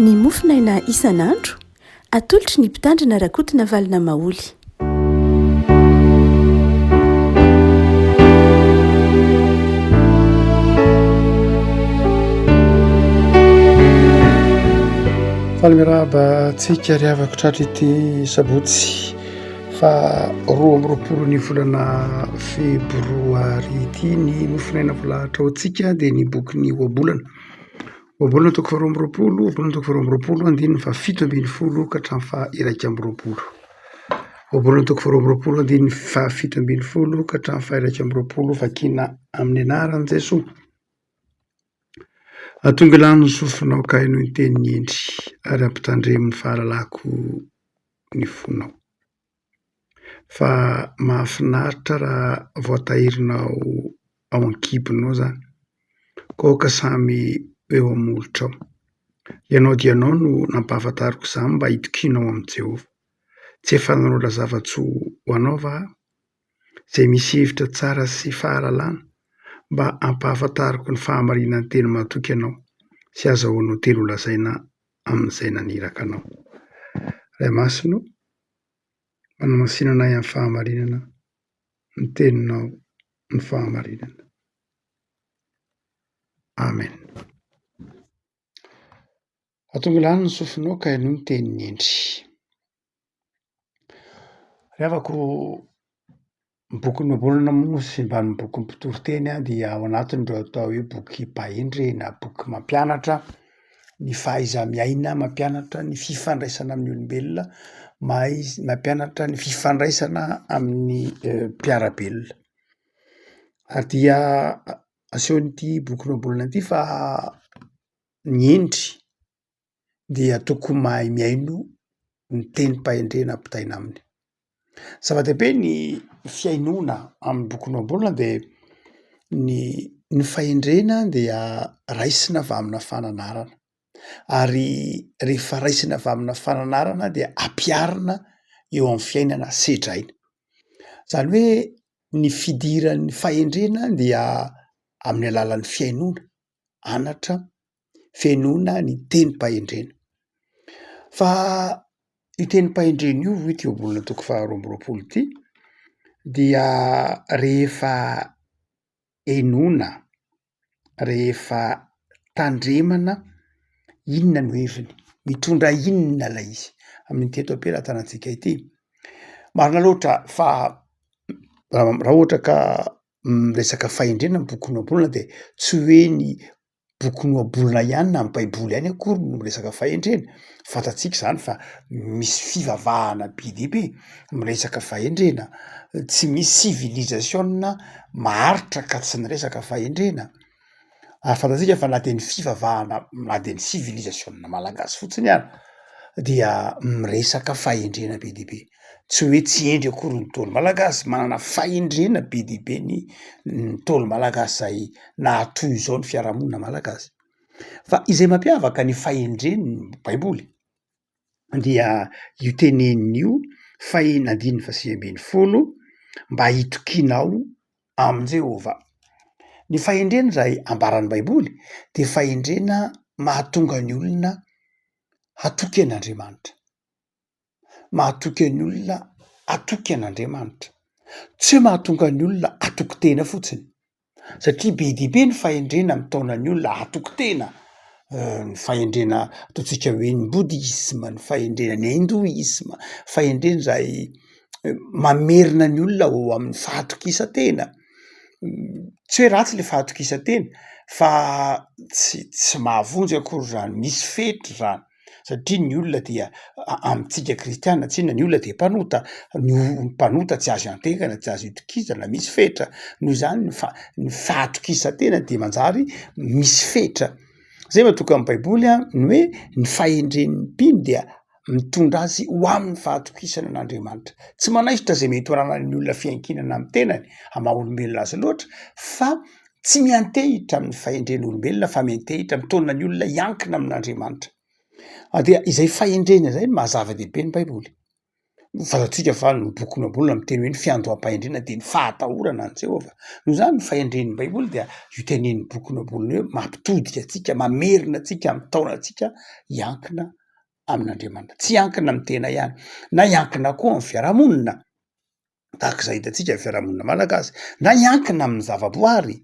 Ny mofonaina isan'andro, atolotry ny Mpitandrina Rakotonavalona Maholy. Faly miarahaba antsika ry havako tratry ity sabotsy faha 22 ny volana febroary ity. Ny mofonaina voalahatra ho antsika dia ny bokin'ny ohabolana. Ohabolana toko faharoa amby roapolo, ohabolana toko faharoa amby roapolo andininy faha-17 ka hatramin'ny faha-21. Ohabolana toko faharoa amby roapolo andininy faha-17 ka hatramin'ny faha-21 vakiana amin'ny anaran'i Jesoa. Atongilano ny sofinao ka henoy ny tenin'ny hendry ary ampitandremo ny fahalalako ny fonao. Fa mahafinaritra raha voatahirinao ao an-kibonao izany, koa aoka samy ho eo amin'ny molotrao. Ianao dia ianao no nampahafantariko izany mba hitokianao amin'i Jehovah. Tsy efa nanoratra zava-tsoa ho anao va aho, izay misy hevitra tsara sy fahalalana, mba hampahafantariko ny fahamarinan'ny teny mahatoky anao sy hahazahoanao teny holazaina amin'izay naniraka anao. Ray Masina ô, manamasina anay amin'ny fahamarinana, ny teninao ny fahamarinana. Amen. Atongilano ny sofinao ka henoy ny tenin'ny hendry. Ry havako, ny bokin'ny Ohabolana moa sy mba ny bokin'ny mpitoriteny dia ao anatin'ireo atao hoe boky mpahendry na boky mampianatra ny fahaiza-miaina, mampianatra ny fifandraisana amin'ny olombelona, mahay mampianatra ny fifandraisana amin'ny mpiara-belona. Ary dia asehon'ity bokin'ny Ohabolana ity fa ny hendry dia tokony mahay mihaino ny tenim-pahendrena ampitaina aminy. Zava-dehibe ny fihainoana amin'ny bokin'ny Ohabolana dia ny ny fahendrena dia raisina avy amina fananarana ary rehefa raisina avy amina fananarana dia ampiharina eo amin'ny fiainana sedraina. Izany hoe ny fidiran'ny fahendrena dia amin'ny alalan'ny fihainoana anatra fenoina ny tenim-pahendrena. Fa io tenim-pahendrena io hoy ity ohabolana toko faharoa amby roapolo ity dia rehefa henoina, rehefa tandremana, inona no heviny? Mitondra inona ilay izy amin'ity eto am-pelatanantsika ity? Marina loatra fa raha ohatra ka miresaka fahendrena ny bokin'ny ohabolana dia tsy hoe ny bokin'ny ohabolana ihany na ny baiboly ihany akory no miresaka fahendrena, fantatsika izany fa misy fivavahana be dia be miresaka fahendrena, tsy misy sivilizasiona maharitra ka tsy niresaka fahendrena, ary fantatsika fa na dia ny fivavahana na dia ny sivilizasiona malagasy fotsiny ary dia miresaka fahendrena be dia be. Tsy hoe tsy hendry akory ny Ntaolo malagasy, manana fahendrena be dia be ny Ntaolo malagasy izay nahatoy izao ny fiarahamonina malagasy. Fa izay mampiavaka ny fahendren'ny baiboly dia io teneniny io fahiny andininy faha 19 mba hitokianao amin'i Jehovah. Ny fahendrena izay ambaran'ny baiboly dia fahendrena mahatonga ny olona hatoky an'Andriamanitra. Mahatoky ny olona hatoky an'Andriamanitra. Tsy hoe mahatonga ny olona hatoky tena fotsiny satria be dia be ny fahendrena mitaona ny olona hatoky tena, ny fahendrena ataontsika hoe ny bodisma, ny fahendrena ny hindoisma, fahendrena izay mamerina ny olona ho amin'ny fahatokisan-tena. Tsy hoe ratsy le fahatokisan-tena fa tsy tsy mahavonjy akory zany, misy fetra zany. satria ny olona dia amintsika kristiana tsinona ny olona dia mpanota, ny mpanota tsy azo ianteherana, tsy azo itokisana, misy fetra, noho izany ny fa- ny fahatokisan-tena dia manjary misy fetra, zay mahatonga ny baiboly an ny hoe ny fahendren'ny mpino dia mitondra azy ho amin'ny fahatokisana an'Andriamanitra, tsy manaisotra zay mety ho ananan'ny olona fiankinana amin'ny tenany amin'ny maha olombelona azy loatra fa Tsy miantehitra amin'ny fahendren'olombelona fa miantehitra mitaona ny olona hiankina amin'Andriamanitra. Ary dia izay fahendrena izay no maha zava-dehibe ny Baiboly. Fantatsika fa ny bokin'ny Ohabolana miteny hoe ny fiandoham-pahendrena dia ny fahatahorana an'i Jehovah. Noho izany ny fahendren'ny Baiboly dia io tenenin'ny bokin'ny Ohabolana io hoe mampitodika antsika, mamerina antsika, mitaona antsika hiankina amin'Andriamanitra. Tsy hiankina amin'ny tena ihany, na hiankina koa amin'ny fiarahamonina. Tahaka izay hitantsika ny fiarahamonina malagasy, na hiankina amin'ny zavaboary,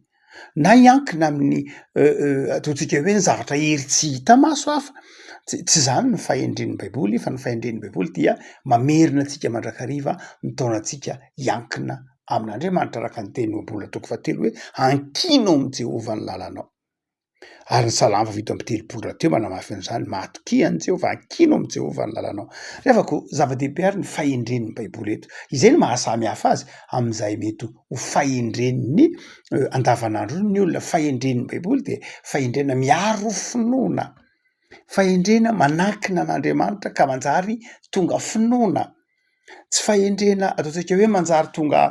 na hiankina amin'ny ataontsika hoe ny zavatra hery tsy hita maso hafa, tsy tsy izany ny fahendren'ny baiboly fa ny fahendren'ny baiboly dia mamerina antsika mandrakariva, mitaona antsika hiankina amin'Andriamanitra araka ny tenin'ny ohabolana toko fahatelo hoe ankino amin'i Jehovah ny lalanao. Ary ny Salamo faha-37 rahateo manamafy an'izany, Matokia an'i Jehovah, ankino amin'i Jehovah ny lalanao. Ry havako, zava-dehibe àry ny fahendren'ny Baiboly eto. Izay no maha-samy hafa azy amin'izay mety ho fahendren'ny andavanandron'ny olona. Fahendren'ny Baiboly dia fahendrena miaro finoana, fahendrena manankina an'Andriamanitra ka manjary tonga finoana. Tsy fahendrena ataontsika hoe manjary tonga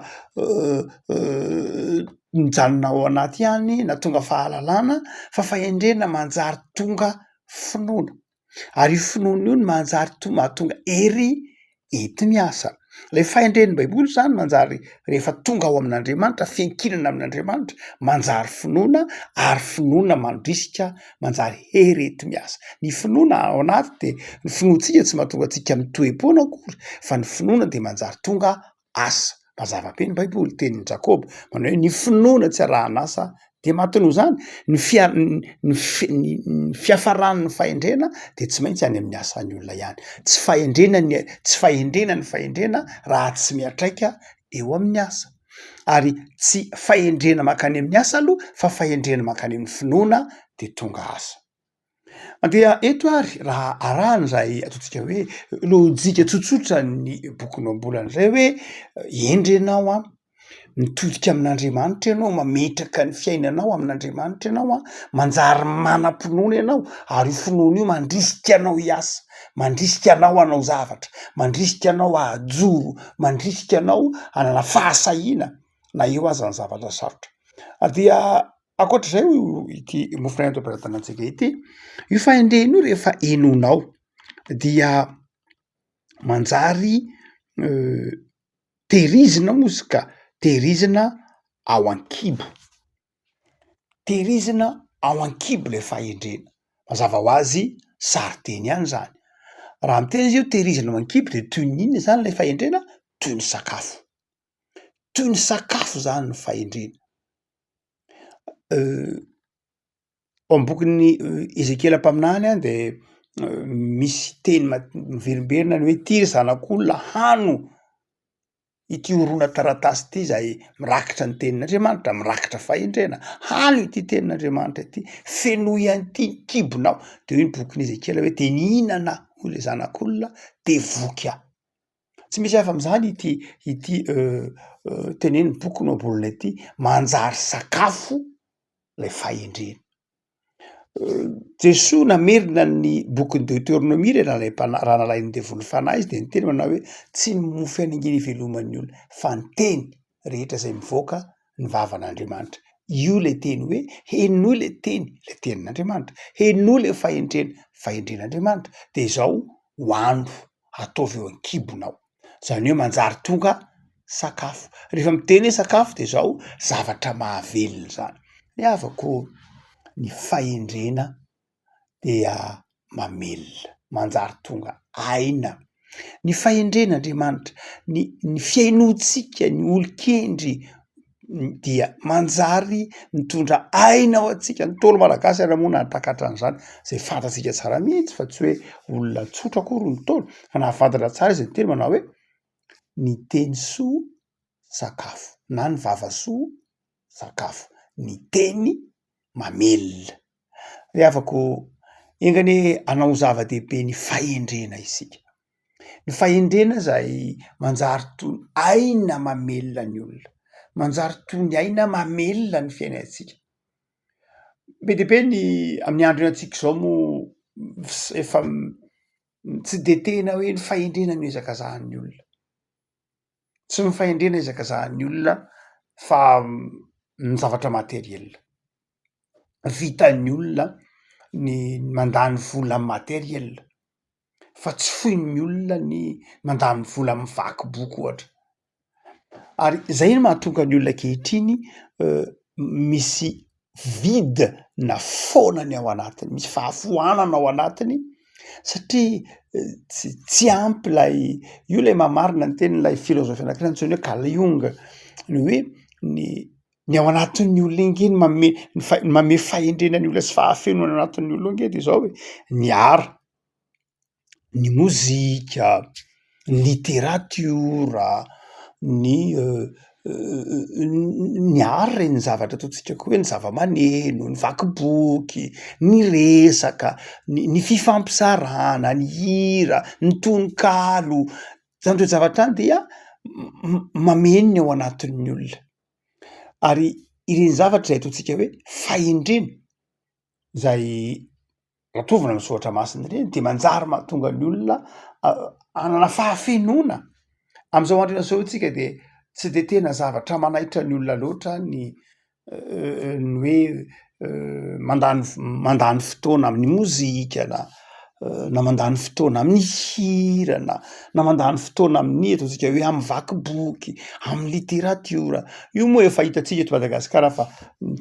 mijanona ao anaty ihany na tonga fahalalana fa fahendrena manjary tonga finoana, ary io finoana io no manjary to- mahatonga hery enti-miasa. Ilay fahendren'ny baiboly zany manjary rehefa tonga ao amin'Andriamanitra, fiankinana amin'Andriamanitra, manjary finoana ary finoana mandrisika manjary hery enti-miasa. Ny finoana ao anaty de ny finoantsika tsy mahatonga antsika mitoe-poana akory fa ny finoana de manjary tonga asa. Mazava be ny baiboly, tenin'i Jakoba manao hoe ny finoana tsy arahan'asa de maty noho izany ny fia- ny fi- ny fiafaran'ny fahendrena de tsy maintsy any amin'ny asan'ny olona ihany. Tsy fahendrena ny tsy fahendrena ny fahendrena raha tsy miantraika eo amin'ny asa. Ary tsy fahendrena mankany amin'ny asa aloha fa fahendrena mankany amin'ny finoana de tonga asa. Dia eto ary raha arahana izay ataontsika hoe lojika tsotsotra ny bokin'ny ohabolana izay hoe hendry ianao an, mitodika amin'Andriamanitra ianao, mametraka ny fiainanao amin'Andriamanitra ianao an, manjary manam-pinoana ianao ary io finoana io mandrisika anao hiasa, mandrisika anao hanao zavatra, mandrisika anao hahajoro, mandrisika anao hanana fahasahiana na eo aza ny zavatra sarotra. Dia Ankoatr'izay hoy ity mofon'aina eto am-pelatanantsika ity, io fahendrena io rehefa henonao dia manjary tehirizina moa izy ka, tehirizina ao an-kibo, tehirizina ao an-kibo le fahendrena, mazava ho azy sarin-teny ihany zany, raha miteny izy io tehirizina ao an-kibo de toy ny inona zany le fahendrena? Toy ny sakafo. Toy ny sakafo zany ny fahendrena. Ao am-bokin'ny Ezekiela mpaminany de misy teny ma- miverimberina ny hoe ity ry zanak'olona hano ity horonan-taratasy ity izay mirakitra ny tenin'Andriamanitra, mirakitra fahendrena, hano ity tenin'Andriamanitra ity, fenoy an'ity ny kibonao, de hoy ny bokin'i Ezekiela hoe de nihinana aho hoy le zanak'olona de voky aho. Tsy misy hafa amin'izany ity ity tenenin'ny boky Ohabolana ity, manjary sakafo lay fahendrena. Jesoa namerina ny bokin'ny Deoteronomia re nalaim-panahy raha nalain'ny devoly fanahy izy de niteny manao hoe tsy ny mofo ihany ange no iveloman'ny olona fa ny teny rehetra izay mivoaka ny vavan'Andriamanitra. Io le teny hoe henoy le teny, le tenin'Andriamanitra, henoy le fahendrena, fahendren'Andriamanitra de izao hohano. ataovy eo an-kibonao, zany hoe manjary tonga sakafo, rehefa miteny hoe sakafo de zao zavatra mahavelona zany, ny havako ny fahendrena dia mamelona, manjary tonga aina, ny fahendren'Andriamanitra, ny ny fihainoantsika ny olon-kendry dia manjary mitondra aina ho antsika, ny Ntaolo malagasy ary moa nahatakatra an'izany, zay fantatsika tsara mihitsy fa tsy hoe olona tsotra akory ny Ntaolo fa nahafantatra tsara izy niteny manao hoe ny teny soa sakafo na ny vava soa sakafo, ny teny mamelona. Ry havako, enga anie hanao zava-dehibe ny fahendrena isika. Ny fahendrena izay manjary toy ny aina mamelona ny olona, manjary toy ny aina mamelona ny fiainantsika. Be dia be ny amin'ny andro iainantsika izao moa efa tsy de tena hoe ny fahendrena no ihazakazahan'ny olona, tsy ny fahendrena ihazakazahan'ny olona fa ny zavatra materiel. Vitan'ny olona ny mandany vola amy materiel. Fa tsy foin'ny olona ny mandany vola mivaky boky ohatra. Ary zay no mahatonga ny olona ankehitriny misy vide na foana ny ao anatiny, misy fahafoanana ao anatiny satria tsy tsy ampy ilay, io ilay maha-marina ny tenin'ilay filôzôfy anakiray antsoina hoe Carl Jung, ny hoe ny ny ao anatin'ny olona iny nge no manome ny faha- manome fahendrena ny olona sy fahafenoana ao anatin'ny olona ao nge de zao e, ny art, ny mozika, ny literatiora, ny ny art ireny zavatra ataontsika koa hoe ny zava-maneno, ny vaky boky, ny resaka, ny ny fifampizarana, ny hira, ny tononkalo, zany toe-javatra zany dia mameno ny ao anatin'ny olona ary ireny zavatra izay ataontsika hoe fahendrena izay ratovina amin'ny soratra masina ireny de manjary mahatonga ny olona hanana fahafenoana. Am'izao andro zao tsika de tsy de tena zavatra manaitra ny olona loatra ny ny hoe mandany mandany fotoana amin'ny mozika na na mandany fotoana amin'ny hira na na mandany fotoana amin'ny ataontsika hoe amin'ny vaky boky, amin'ny literatiora. Io moa efa hitantsika eto Madagasikara fa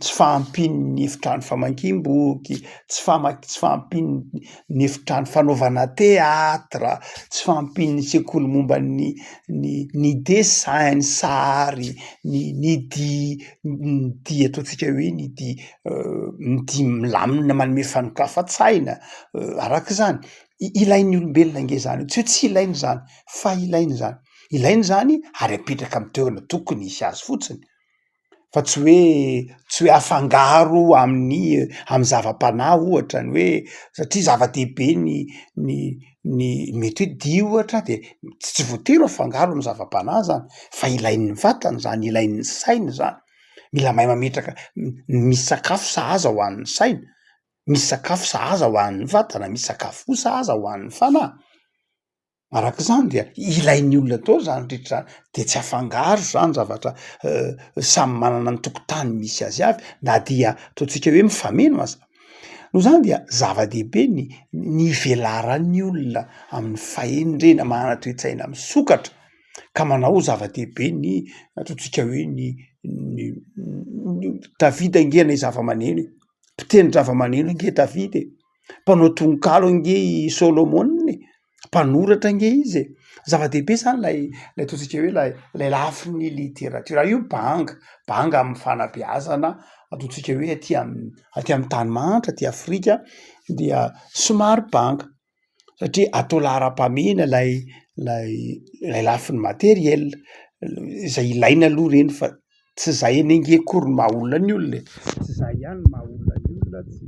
tsy fahampian'ny efitrano famakiam-boky, tsy fama- tsy fahampian'ny ny efitrano fanaovana teatra, tsy fahampian'ny sekoly momba ny ny ny dessin, ny sary, ny ny dihy, ny dihy ataontsika hoe ny dihy ny dihy milamina manome fanokafan-tsaina arak'izany. I- ilain'ny olombelona ange zany, tsy hoe tsy ilaina izany fa ilaina izany, ilaina izany ary apetraka amin'ny toerana tokony hisy azy fotsiny. Fa tsy hoe tsy hoe afangaro amin'ny amy zava-panahy ohatra ny hoe satria zava-dehibe ny ny ny mety hoe dihy ohatra de tsy voatery ho afangaro amy zava-panahy zany fa ilain'ny vatana zany, ilain'ny saina zany, mila mahay mametraka misy sakafo sahaza ho an'ny saina, misy sakafo sahaza ho an'ny vatana, misy sakafo koa sahaza ho an'ny fanahy. Araka izany dia ilain'ny olona atao zany rehetra zany, de tsy afangaro zany zavatra samy manana ny tokotany misy azy avy na dia ataontsika hoe mifameno aza. Noho izany dia zava-dehibe ny ny hivelaran'ny olona amin'ny fahendrena, manana toe-tsaina misokatra ka manao zava-dehibe ny ataontsika hoe ny ny Davida ange nahay zava-maneno e, mpitendry zava-maneno ange Davida e, mpanao tononkalo ange i Solomona e. mpanoratra ange izy e, zava-dehibe zany lay lay ataontsika hoe lay lay lafiny literatiora io banga, banga amin'ny fanabeazana ataontsika hoe aty am- aty amin'ny tany mahantra aty Afrika dia somary banga satria atao laharam-pahamehana lay lay lay lafiny materiel zay ilaina aloha reny fa Tsy izay anie ange akory no maha olona ny olona e! Tsy izay ihany no maha olona ny olona, tsy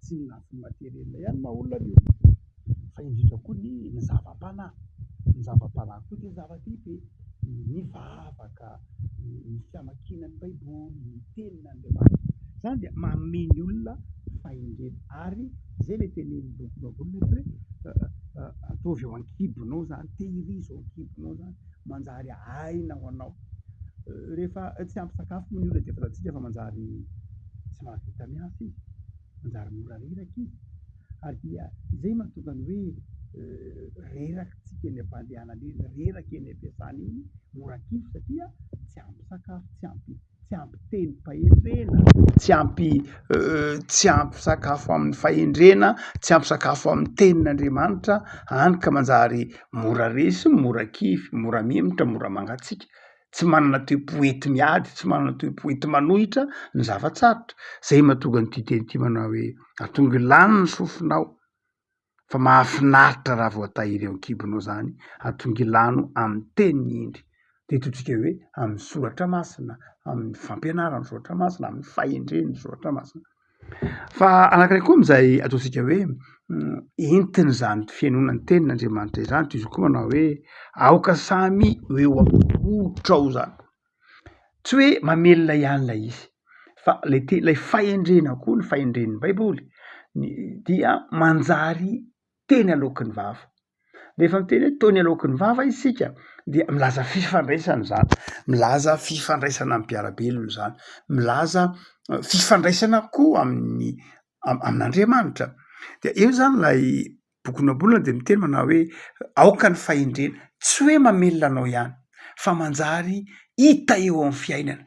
tsy ny lafiny materiel ihany no maha olona ny olona fa indrindra koa ny ny zava-panahy, ny zava-panahy koa dia zava-dehibe, ny vavaka, ny famakiana ny baiboly, ny tenin'Andriamanitra, izany dia manome ny olona fahendrena ary izay ilay tenenin'ny boky Baiboly hoe ataovy ao an-kibonao izany, tehirizo ao an-kibonao izany, manjary aina ho anao. Rehefa tsy ampy sakafo moa ny olona dia fantatsika fa manjary tsy mahavita miasa izy, manjary mora reraka izy ary dia izay mahatonga ny hoe reraka tsika eny am-pandehanana eny, reraka eny am-piasana eny, mora kivy satria tsy ampy sakafo, tsy ampy tsy ampy tenim-pahendrena, tsy ampy tsy ampy sakafo amin'ny fahendrena, tsy ampy sakafo amin'ny tenin'Andriamanitra, hany ka manjary mora resy, mora kivy, mora mihemotra, mora mangatsiaka, tsy manana toe-po enti-miady, tsy manana toe-po enti-manohitra ny zava-tsarotra. Zay mahatonga an'ity teny ity manao hoe atongilano ny sofinao. Fa mahafinaritra raha voatahiry eo an-kibonao izany, atongilano amin'ny tenin'ny hendry, dia ataontsika hoe amin'ny soratra masina, amin'ny fampianaran'ny soratra masina, amin'ny fahendren'ny soratra masina. Fa anankiray koa amin'izay ataontsika hoe entin'izany fihainoana ny tenin'Andriamanitra izany, toy izao koa manao hoe aoka samy ho eo amin'ny lotrao izany. Tsy hoe mamelona ihany ilay izy fa ilay te- ilay fahendrena koa ny fahendren'ny baiboly ny dia manjary teny aloaky ny vava. Rehefa miteny hoe teny aloaky ny vava isika dia milaza fifandraisana izany, milaza fifandraisana amin'ny mpiara-belona izany, milaza fifandraisana koa amin'ny amin'Andriamanitra. De eo zany ilay. Bokin'ny Ohabolana dia miteny manao hoe aoka ny fahendrena, tsy hoe mamelona anao ihany fa manjary hita eo amin'ny fiainana,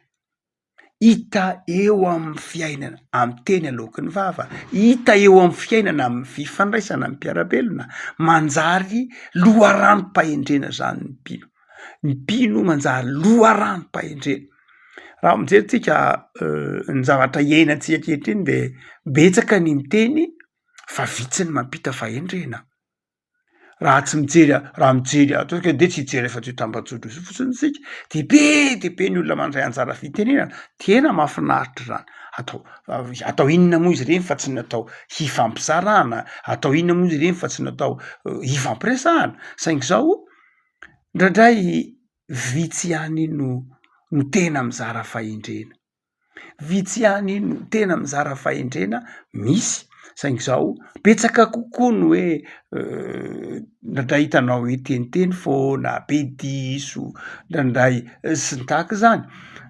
hita eo amin'ny fiainana amin'ny teny aloaky ny vava, hita eo amin'ny fiainana amin'ny fifandraisana amin'ny mpiara-belona, manjary loharanom-pahendrena zany ny mpino, ny mpino manjary loharanom-pahendrena. Raha mijery tsika ny zavatra iainantsika ankehitriny de betsaka ny miteny fa vitsy ny mampita fahendrena. Raha tsy mijery raha mijery ataontsika hoe ndeha tsy hijery afa-tsy io tambajotra io fotsiny isika de be de be ny olona mandray anjara fitenenana, tena mahafinaritra zany, atao atao inona moa izy ireny fa tsy natao hifampizarana, atao inona moa izy ireny fa tsy natao hifampiresahana, saingy zao indraindray vitsy ihany no no tena mizara fahendrena. Vitsy ihany no tena mizara fahendrena misy saingy zao betsaka kokoa ny hoe indraindray hitanao hoe teniteny foana, be diso indraindray sy ny tahaka izany,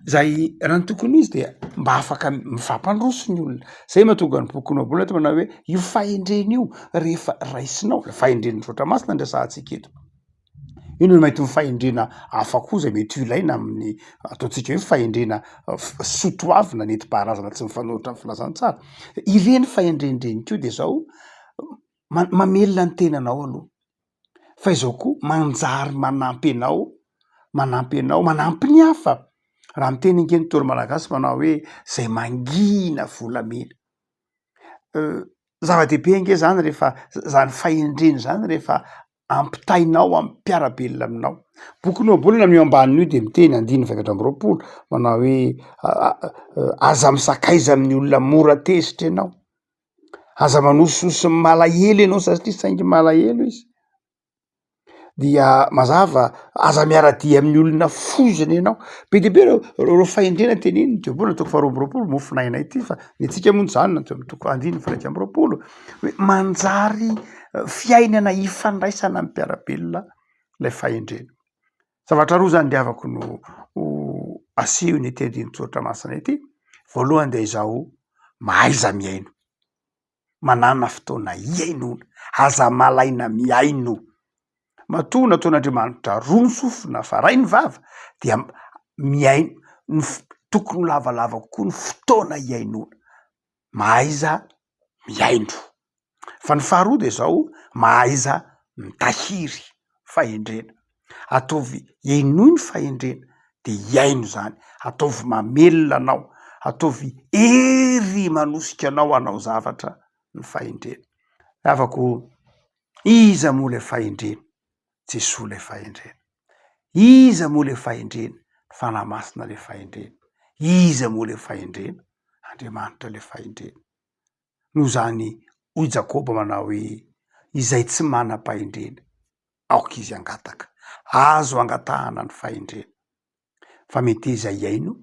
zay raha ny tokony ho izy dia mba afaka mifampandroso ny olona, zay mahatonga ny boky Ohabolana eto manao hoe io fahendrena io rehefa raisinao, fahendren'ny soratra masina no resahantsika eto. Io no mety ho fahendrena hafa koa zay mety ho ilaina amin'ny ataontsika hoe fahendrena soa toavina nentim-paharazana tsy mifanohitra amin'ny filazantsara. Ireny fahendrena ireny koa de zao mamelona ny tenanao aloha fa izao koa manjary manampy anao, manampy anao, manampy ny hafa. Raha miteny ange ny Ntaolo malagasy manao hoe zay mangina volamena. Zava-dehibe ange zany rehefa zany fahendrena zany rehefa ampitainao amin'ny mpiara-belona aminao. Boky ny ohabolana amin'io ambaniny io de miteny andininy faha-efatra amby roapolo manao hoe aza misakaiza amin'ny olona mora tezitra ianao, aza manosihosy ny malahelo ianao satria saingy malahelo izy, dia mazava aza miara-dia amin'ny olona foizina ianao. Be dia be ireo ireo fahendrena teneniny teo ambony toko faharoa amby roapolo mofonaina ity fa ny antsika moa nijanona teo amin'ny toko andininy faha-iraika amby roapolo hoe manjary fiainana ifandraisana amin'ny mpiara-belona ilay fahendrena. Zavatra roa zany ry havako no ho asehon'ity andinin-tsoratra masina ity, voalohany dia izao, mahaiza mihaino, manàna fotoana hihainoana, aza malaina mihaino. Matoa nataon'Andriamanitra roa ny sofina fa ray ny vava dia mihaino, ny tokony ho lavalava kokoa ny fotoana hihainoana. Mahaiza mihaino. Fa ny faharoa de zao, mahaiza mitahiry fahendrena. Ataovy henoy ny fahendrena de hiaino zany, ataovy mamelona anao, ataovy hery manosika anao hanao zavatra ny fahendrena. Havako, iza moa le fahendrena? Jesoa ilay fahendrena. Iza moa ilay fahendrena? Fanahy Masina ilay fahendrena. Iza moa ilay fahendrena? Andriamanitra ilay fahendrena. Noho izany, hoy Jakoba manao hoe, izay tsy manam-pahendrena, aoka izy hangataka. Azo angatahana ny fahendrena. Fa meteza hihaino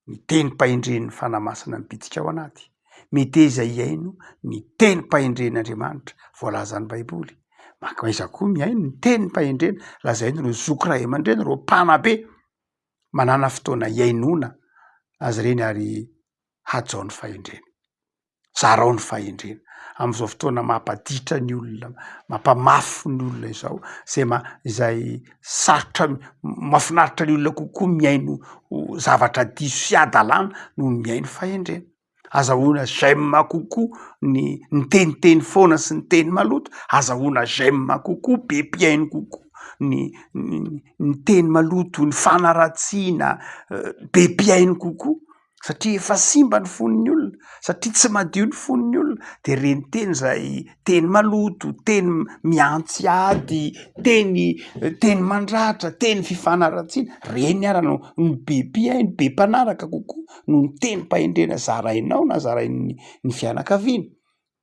ny tenim-pahendren'ny Fanahy Masina mibitsika ao anaty. Meteza hihaino ny tenim-pahendren'Andriamanitra voalazan'ny Baiboly. Mankaiza koa mihaino ny tenim-pahendrena lazain'ireo zoky ray aman-dreny, ireo mpanabe. Manàna fotoana hihainoana azy ireny ary hajao ny fahendrena. Zarao ny fahendrena. Amin'izao fotoana mampaditra ny olona, mampamafy ny olona izao, zay ma- izay sarotra mahafinaritra ny olona kokoa mihaino zavatra diso sy hadalana noho ny mihaino fahendrena. Azahoana j'aime kokoa ny miteniteny foana sy ny teny maloto, azahoana j'aime kokoa, be mpihaino kokoa ny ny ny teny maloto, ny fanaratsiana, be mpihaino kokoa. satria efa simba ny fon'ny olona, satria tsy madio ny fon'ny olona, de reny teny zay teny maloto, teny mihantsy ady, teny teny mandratra, teny fifanaratsiana, reny ara no no be mpihaino, be mpanaraka kokoa noho ny tenim-pahendrena zarainao na zarain'ny ny fianakaviana.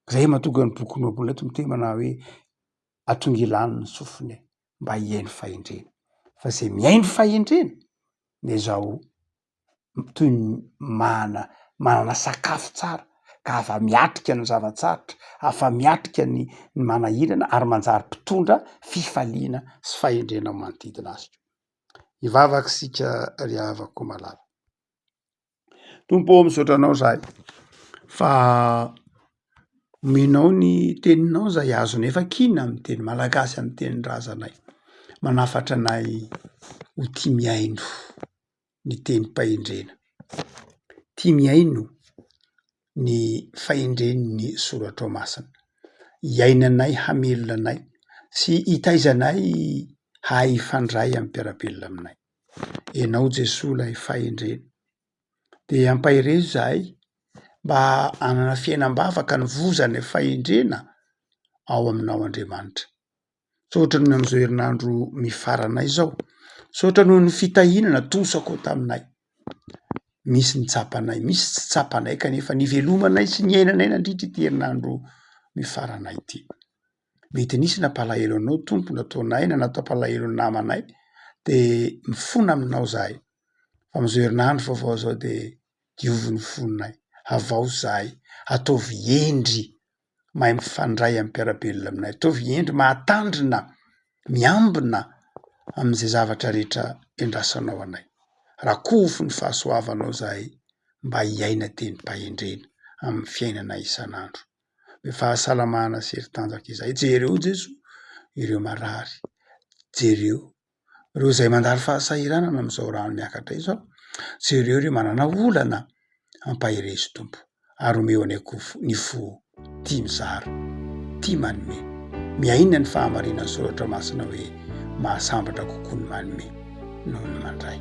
Zay mahatonga ny boky Ohabolana eto miteny manao hoe atongilano ny sofiny mba hihaino fahendrena, fa zay mihaino fahendrena de zao toy ny mana- manana sakafo tsara ka afa-miatrika ny zava-tsarotra, afa-miatrika ny ny manahirana ary manjary mpitondra fifaliana sy fahendrena manodidina azy koa. Hivavaka isika ry havako malala. Tompo ô misaotra anao zahay fa. Omenao ny teninao izay azonay vakiana amin'ny teny malagasy amin'ny tenin-drazanay. Manafatra anay ho tia mihaino ny tenim-pahendrena. Tia mihaino ny fahendren'ny soratrao masina. Hiainanay hamelona anay sy hitaiza anay hahay hifandray amin'ny mpiara-belona aminay. Ianao Jesoa ilay fahendrena. Dia ampaherezo izahay mba hanana fiainam-bavaka ny vozan'ny fahendrena ao aminao Andriamanitra. Misaotra noho ny amin'izao herinandro mifarana izao. Misaotra noho ny fitahiana natosakao taminay. Misy ny tsapanay, misy tsy tsapanay kanefa nivelomanay sy niainanay nandritra ity herinandro mifarana ity. Mety nisy nampalahelo anao Tompo nataonay na natampalahelo ny namanay de mifona aminao zahay. Fa amin'izao herinandro vaovao izao de diovy ny fonay, havaozy zahay, ataovy hendry mahay mifandray amin'ny mpiara-belona aminay, ataovy hendry mahatandrina, miambina amin'izay zavatra rehetra iandrasanao anay. Rakofy ny fahasoavanao zahay mba hiaina tenim-pahendrena amin'ny fiainana isan'andro. Be fahasalamana sy hery tanjaka izahay. Jereo Jesoa ireo marary, jereo ireo izay mandalo fahasahiranana amin'izao rano miakatra izao, jereo ireo manana olana, ampaherezo Tompo ary omeo anay koa ny fo tia mizara, tia manome, miaina ny fahamarinan'ny soratra masina hoe mahasambatra kokoa ny manome noho ny mandray.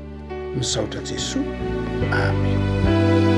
Misaotra Jesoa. Amen.